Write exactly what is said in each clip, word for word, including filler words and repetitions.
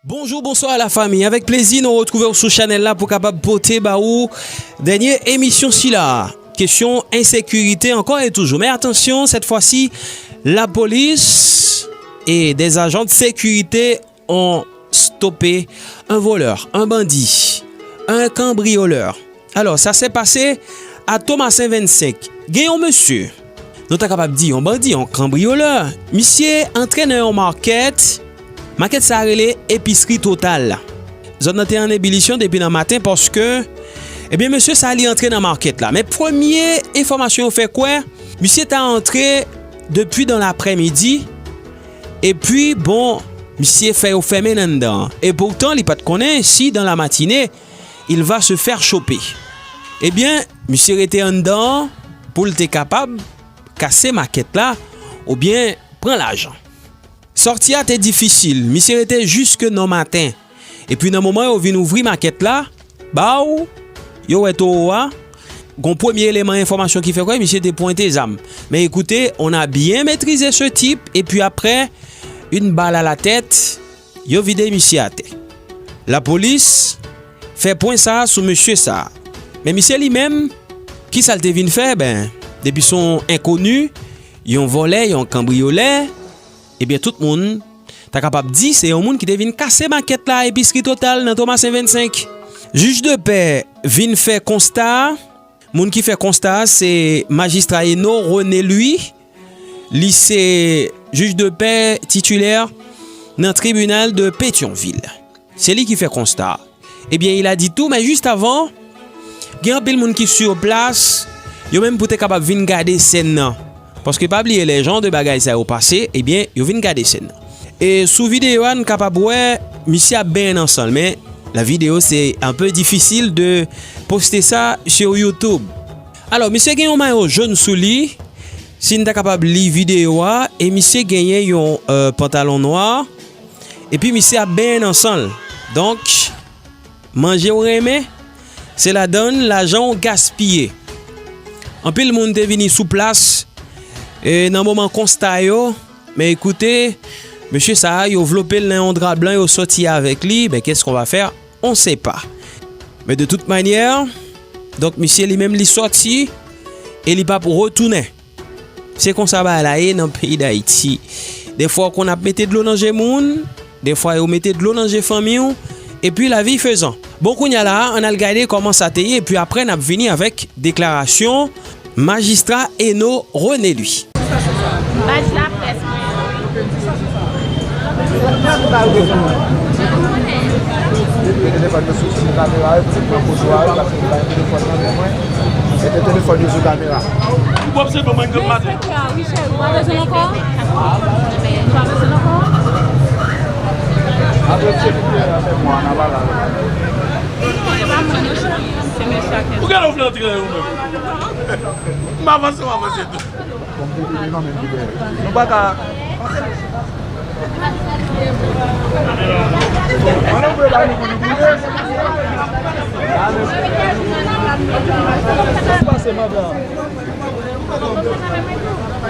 Bonjou, bonswa la fami. Avèk plezi, nou retwouve w sou chanèl la pou kapab pote ba ou dènye emisyon sila. Kesyon ensekirite ankò e toujou. Men atansyon, sèt fwa si, lapolis e des agents de sécurité ont stoppé un voleur, un bandit, un cambrioleur. Alò, sa se pase a Tomasen vennsenk. Gen yon mesye, nou ta kapab di yon bandi, yon kanbriyolè. Misye antre nan yon makèt. Makèt sa a rele Episri Total. Zòn nan te an ebilisyon depi nan maten paske, ebyen, mesye sa a li antre nan makèt la. Men premye enfòmasyon yo fè kwè, misye ta antre depi dan laprèmidi. Epi, bon, misye fè yo fèmen l anndan an. E poutan, li pa t konnen si dan la matine, il va se faire choper. Ebyen, misye rete anndan an pou l te kapab kase makèt la oubyen pran lajan. Sòti a te difisil, misye rete jiske nan maten. Epi nan moman yo vin ouvri makèt la, baw, yo wè towo a, gon premye eleman enfòmasyon ki fè kwè misye te pwente zam. Men écoutez, on a bien maîtrisé ce type, epi après, une balle à la tête, yo vide misye atè. Lapolis fè pwen sa a sou mesye sa a. Men misye li menm, ki sa l te vin fè? Ben, depi se yon enkoni, yon vòlè, yon kanbriyolè, ebyen, tout moun ta kapab di se yon moun ki te vin kase makèt la, Episri Total nan Tomasen vennsenk. Jij de pè vin fè konsta a. Moun ki fè konsta a, se majistra Eno René Louis. Li se jij de pè titilè nan tribinal de Petyonvil. Se li ki fè konsta a. Ebyen, il a dit tout, men jis avan, gen anpil moun ki sur plas, yo menm pou te kapab vin gade sèn nan. Paske pa bliye, lè jan de bagay sa yo pase, ebyen, yo vin gade sèn nan. E sou videyo a, n kapab wè, misye ap benyen nan san l, men la vidéo, c'est un peu difficile de poster ça sur YouTube. Alò, misye gen yon mayo jòn sou li. Si n ta kapab li videyo a, e misye genyen yon, euh, pantalon nwa, epi misye ap benyen nan san l. Donk, manje w renmen, se ladan l lajan w gaspiye. Anpil moun te vini sou plas, e nan moman konsta yo, men ekoute, mesye sa a, yo vlope l nan yon dra blan, yo sòti avèk li, ben, qu'est-ce qu'on va faire? On sait pas. Men de toute manière, donk, misye li menm li sòti e li p ap retounen. Se konsa bagay la ye nan peyi Dayiti. Defwa w konn ap mete dlo nan je moun, defwa yo mete dlo nan je fanmi w, epi lavi fezan. Bon, kounye a la a, ann al gade kòman sa te ye, epi aprè n ap vini avèk deklarasyon majistra Eno René Louis. Baz laprès mwen. Mete telefòn yo sou, sou kamera, yo, pou yo pran foto a, yo, paske yo bay telefòn nan men mwen. Mete telefòn yo sou kamera. Ou p ap se bon mwen granm maten. Wi, cheri, ou pa bezwen l ankò? Ou pa bezwen l ankò? Apre cheri, apre mwen, n a pale avè l. Non, e pa mwen, non, cheri. Se mesye a ki... Ou gen lè ou vle antre nan yo menm. M avanse, m avanse tou. Bon, m te vini nan men m ki dèyè. Nou pa ka. Ann ouvri la, nou konnen pou nou. Pase, madanm.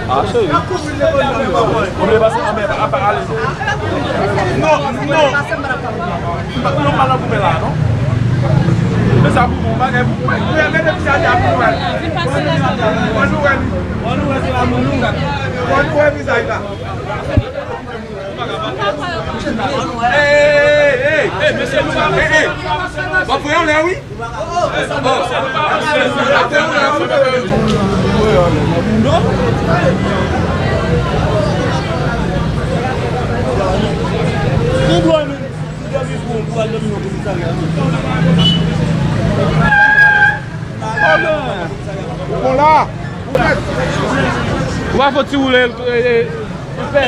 Ah, cheri. Ou vle pase anmè, apa ale non. Non, non. M pa, non, m pa nan goumen la, non. Men sa pou bon bagay, pou mwen. Mwen, mwen, depi sa, sa pou mwen. Mwen, nou wè li. Mwen, nou wè, se la, mwen, nou wè. Mwen, nou wè vizaj la. Ey, ey, ey, ey, mesye, nou pa, ey, ey. W ap voye anlè, wi. Bon la. Ou pa fò ti woule, e, e, e, pè.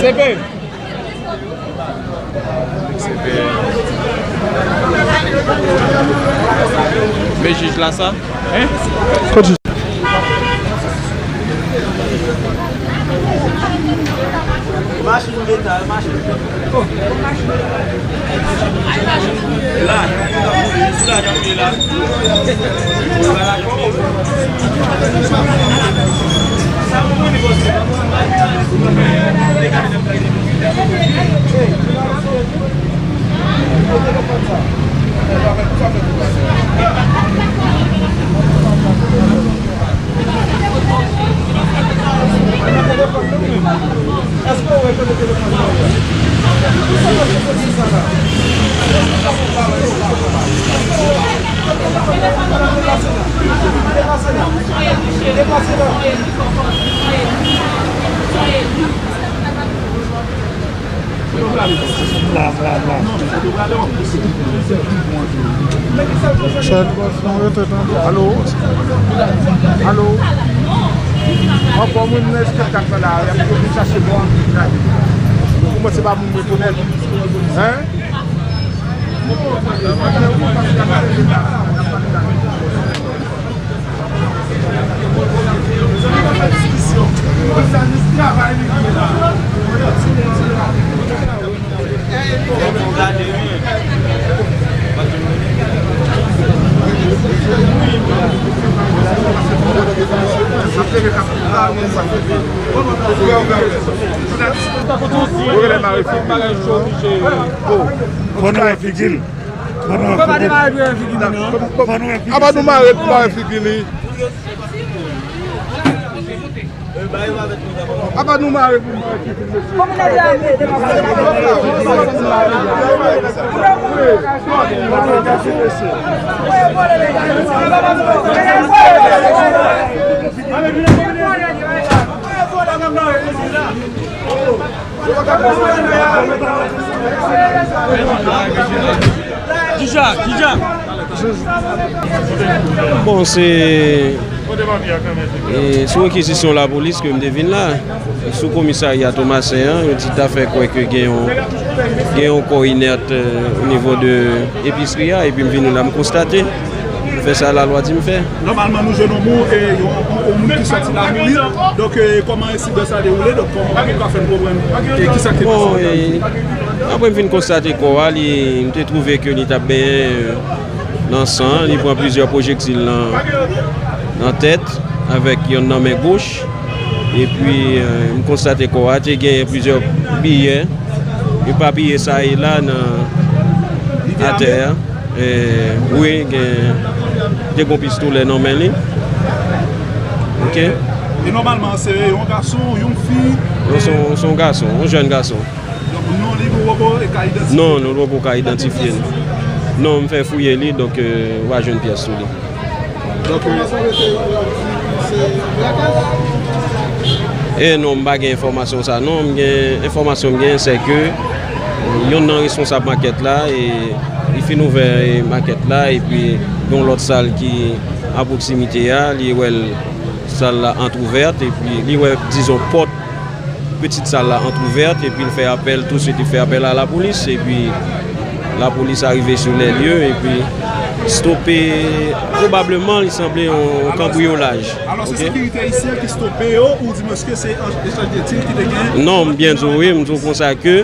Sepe. Men jij la sa? Hein? Kot jij? Machin metal, machin metal. La, sou la, jan m ye la. Sa pou moun li poste. Alo? Alo? Mwen bon moun nan espektak la, y ap vin chache mwen. Pou mwen, se pa moun mwen konèt. Hein? Fò nou wè figi l. Fò nou wè figi l. Apa nou mare l pou mare figi li. Apa nou mare pou mare figi li. Kija, kija. Bon, se, e, sou rekizisyon lapolis ke m te vin la. Sou komisarya Tomasen an, yo di ta fè kwè ke gen yon, gen yon kò inèt, e, o nivo de episri a, epi m vin la, m konstate. M fè sa lalwa di m fè. Nòmalman, nou jwenn yon moun, e, yon, yon, yon moun ki sòti la mouri. Donk, e, kòman ensidan sa dewoule? Donk, kòman ou ka fè n konprann, e, kisa ki te pase? Bon, e, apre m fin konstate kò a, li, m te twouve ke li t ap benyen, e, nan san, li pran plizyè pwojektil nan, nan tèt, avèk yonn nan men goch. Epi, e, m konstate kò a te gen plizyè biyè, epapiye sa e la nan atè a. E, wi, gen, te gon pistolè nan men li. Ok. E nòmalman, se yon gason, yon fi? Non, se yon, se yon gason, yon jèn gason. Donk, non li, nou poko ka idantifye? Non, nou poko ka idantifye l. Non, m fè fouye li, donk, e, ou pa jwenn pyès sou li. Donk, e, e non, m pa gen enfòmasyon sa non. M gen, enfòmasyon m gen, se ke, e, yonn nan responsab makèt la, e, li fin ouvè, e, makèt la, epi yon lòt sal ki a pwoksimite a, li wè l, sal la antwouvèt, epi li wè, dizon, pòt pitit sal la antwouvèt, epi l fè apèl, touswit li fè apèl a lapolis, epi lapolis arive sou lè lye, epi stope, pwobableman, li sanble yon kanbriyolaj. Alò, se sekirite ayisyen ki stope yo, ou di mwen ke se an-, echanj de tir ki te gen? Non, m byen di w, wi, m di w konsa ke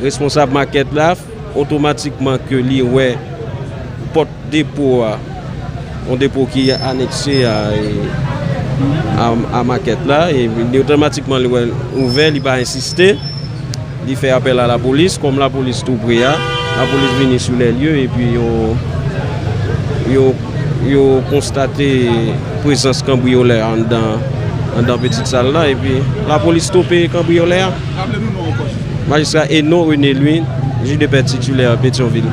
responsab makèt la, otomatikman ke li wè pòt depo a, yon depo ki anekse a, e, a, a makèt la, e li otomatikman li wè l ouvè, li pa ensiste, li fè apèl a lapolis, kòm lapolis tou pre a, lapolis vini sou lè lye, epi yo, yo, yo konstate prezans kanbriyolè anndan, anndan pitit sal la, epi lapolis stope kanbriyolè a. Raple nou non ankò. Majistra Eno René Louis, jij de pè titilè Petyonvil.